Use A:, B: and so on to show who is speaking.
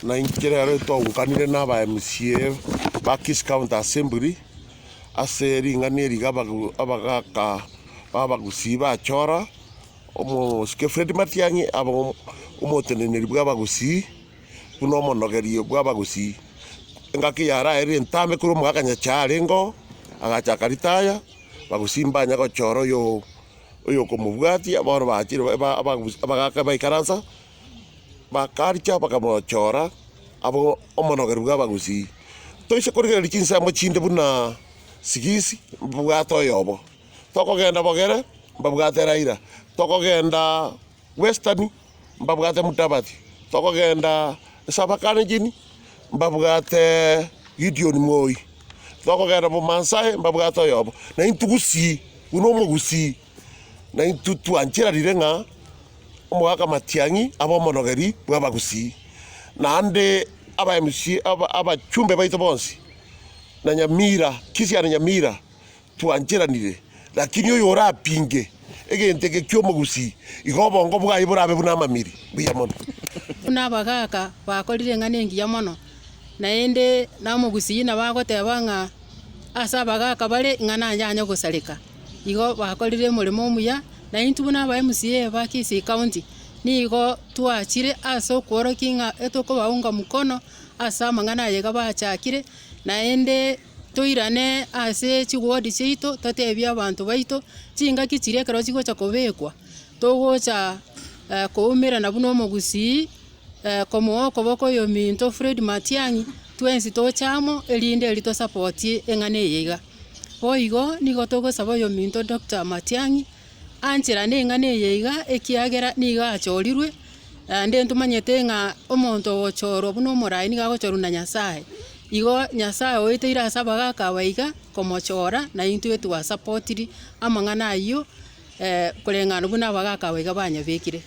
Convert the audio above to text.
A: Na inche rero twaunkanire na aba MCA ba Kisii County Assembly ase ring'ana eri iga abagaka ba abagusii bachora omosike Fred Matiang'i abe omoteneneri bwa abagusii buna omonogerio bwa abagusii. Engaki yaraerire entambe korwa omogaka Nyachae arenge oo, agacha akaritaya, abagusii mbanya gochora oyo oyokomobwatia bono bachire abagaka baikaransa. Bakaricha bakamochora abe omonogeri bw'abagusii. Toise korigereria chinsemo chinde buna Sigisi, mbabwate oyobo, tokogenda Bogere mbabwate Raila, tokogenda Western mbabwate Mudavadi, tokogenda Saba-Kalenjin mbabwate Gideon Moi, tokogenda Bomaasai mbabwate oyobo. Na intwe gusii buna omogusii, na intwe twancheranire ng'a. Omogaka Matiang'i abe omonogeri bw'abagusii, naende aba MC abachumbe baito bonsi, na Nyamira, Kisii na Nyamira twancheranire, lakini oyo orapinge egento eke ki'omogusii, igo obongo bwaye borabe buna amamiri. Mbuya mono.
B: Buna abagaka bakorire eng'ana engiya mono, naende na omogusii nabo agoteba ng'a ase abagaka bare ing'ana yanya gosareka. Igo bakorire omoremo omuya, na intwe buna aba MCA ba Kisii County, nigo twachire ase okworokia ng'a etokobaunga mkono ase amang'ana aya iga bachakire, naende toirane ase chiward chiaito totebie abanto baito, chingaki chiria ekero chigocha kobekwa, togocha koumerana buna omogusii. Komoa okoboko oyominto Fred Matiang'i, twensi toche amo erinde erio tosapotie eng'ana eye iga. Boigo nigo togosaba oyominto Doctor Matiang'i ancherane eng'ana eye iga ekiagera nigo achorirwe, naende ntomanyete ng'a omonto ogochorwa buna omorai nigo agochorwa na Nyasaye. Igo Nyasaye oeteire ase abagaka aba iga komochora na intwe twasapotiri amang'ana ayio koreng'ana buna abagaka aba iga banyabekire.